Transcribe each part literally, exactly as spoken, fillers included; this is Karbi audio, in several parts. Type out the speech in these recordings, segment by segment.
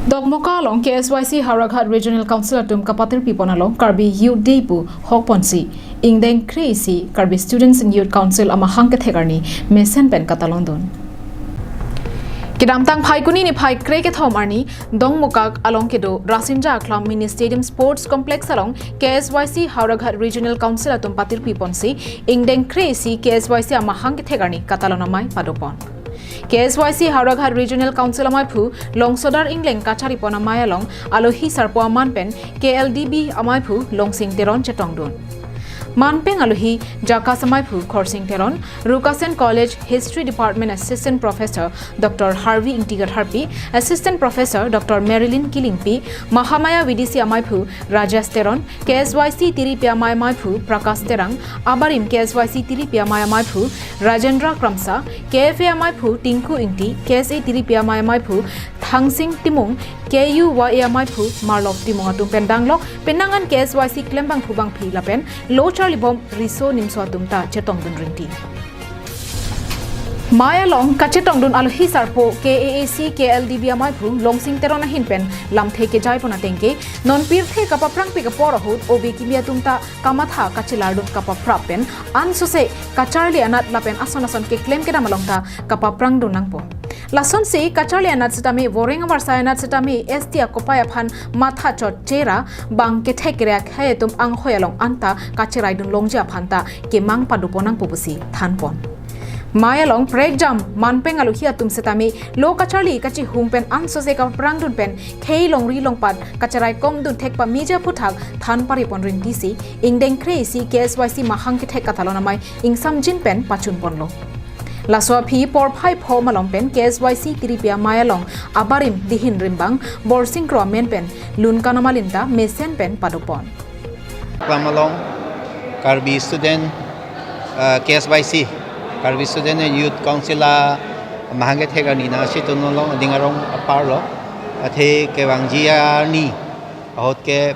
Dokmoka along K S Y C Howraghat Regional Council atum kapatirpi pon along Karbi Youth Day pu hokponsi ingdeng kre-isi Karbi Students and Youth Council amahang kethek arni mesen pen katalon dun. Kedamtang Phaikuni niphai kre kethom arni Dokmoka along kedo Rasinja Aklam Mini Stadium Sports Complex along K S Y C Howraghat Regional Council atum patirpi ponsi ingdeng kre-isi K S Y C amahang kethek arni katalon amei padopon. K S Y C Howraghat Regional Council amaiphu Longsodar Engleng kacharipon amei along alohi sarpo aman pen K L D B amaiphu Longsing Teron chetongdun. Manpeng alohi JACAS amaiphu Khorsing Teron, Rukasen College History Department Assistant Professor Doctor Harvey Ingti Katharpi, Assistant Professor Doctor Marilyn Killingpi, Mahamaya V D C amaiphu Rajesh Teron, K S Y C tiripi amei amaiphu Prakash Terang, abarim K S Y C tiripi amei amaiphu Rajendra Kramsa, K F A amaiphu Tinku Ingti, K S A tiripi amei amaiphu Thangsing Timung, K U Y A amaiphu Marlok Timung atum pen danglok penang an K S Y C klembangphu bangpi lapen lo charlibom riso nimso atum ta chetongdun rinti. Mei along kachetongdun alohi sarpo K A A C K L D B amaiphu Longsing Teron ahin pen lamthe kejaipon ateng ke non pirthe kapaprangpik apor ahut ove kimi atum ta kamatha kachelardun kapaprap pen ansose kacharli anat lapen ason ason keklem kedam along ta kapaprangdun nangpo. Lasonsi kacharli anat setame voreng avarsai anat setame S T akopai aphan matha chot chera bang kethek kere akhei atum anghoi along anta kacheraidun longji aphan ta kemang padopon nangpo pusi thanpon. Mei along prekjam manpeng alohi atum setame lo kacharli kachihung pen ansose kaprangdun pen khei longri longpat kacherai komdun thek pameji aphuthak than paripon rintisi ingdeng kre-isi K S Y C mahang kethek katalon amei ingsamjin pen pachunponlo. Laso aphi porphai pho malom pen K S Y C tiripi amei along abarim dihin rimbang Borsing Kro amen pen Lunkan Amalinta mesen pen padopon. Aklam along Karbi Student, uh, K S Y C, Karbi Student and Youth Council amahang kethek arni nangchetongdun along ading arong apar lo. Athe kevangji arni ahut ke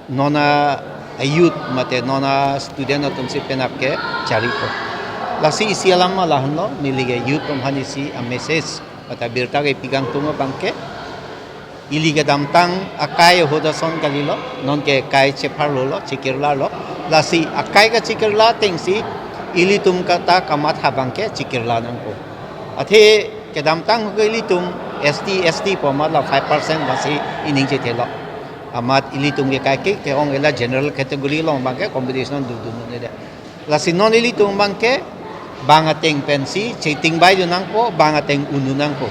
non a, a youth mate non a student atum si penap kecharipo. Lasi isi alam ma lahenlo, neli ke youth atum aphan isi a message mate birta kepi kangtung abang ke ili kedamtang akai ahut ason kalilo, non ke akai chepharlo lo, chekirla lo. Lasi akai kachekirla atengsi ilitum kata kamatha abang ke chekirla nangpo. Athe kedamtang ke ilitum S T, S T pu amat la five percent basi ining chethelo. Amat ilitum ke akai ke ke-ong ke la general category along abang ke competition dodun un-e det. Lasi non ilitum abang ke bang ateng pensi chetingbaidun nangpo, bang ateng undun nangpo.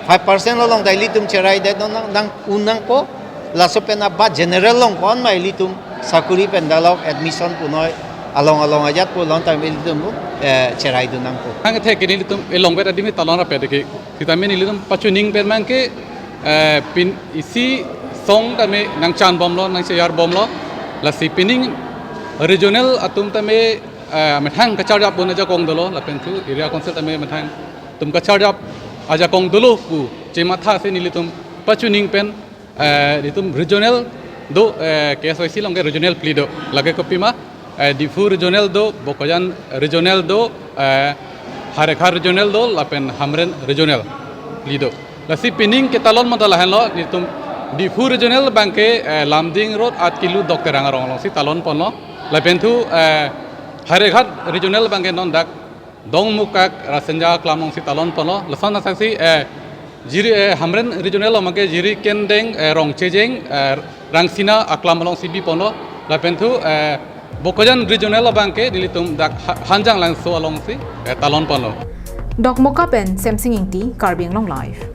Five percent along ta ilitum cherai det non nang, nang un nangpo. Laso pen aba general along ko-an ma ilitum sakuri pen dalok admission punoi along along ajat pu lon ta ilitum, eh, cheraidun nangpo. Ang the ke nelitum elong bet adim talon rapet ke. Sitame nelitum pachuning pen abang ke, eh, pin isi song tame nangchanbomlo, nangcheyarbomlo. Lasi pining regional atum tame, eh, methang kacharjap bon ajakong dolo, lapen thu area council tame methang atum kacharjap ajakong dolo pu chematha si nelitum pachuning pen, eh, nelitum regional do, eh, K S Y C along ke regional phli do. Lake kopima, eh, Diphu regional do, Bokajan regional do, eh, Howraghat regional do, lapen Hamren regional phli do. Lasi pining ketalon abang ta lahenlo, nelitum Diphu regional abang ke, eh, Lumding Road, Atkilu Dok Terang arong alongsi talonponlo. Lapen thu, eh, Howraghat regional abang ke non dak Dokmoka Rasinja Aklam alongsi talonponlo. Lason asaksi, eh, Jiri, eh, Hamren regional along abang ke Jirikindeng, eh, Rongchejeng, eh, Rangsina Aklam alongsi biponlo. Lapen thu, eh, Bokajan regional abang ke nelitum dak Ha-, Hanjanglangso alongsi, eh, talonponlo. Dokmoka pen Semsing Ingti, Karbi Anglong Live.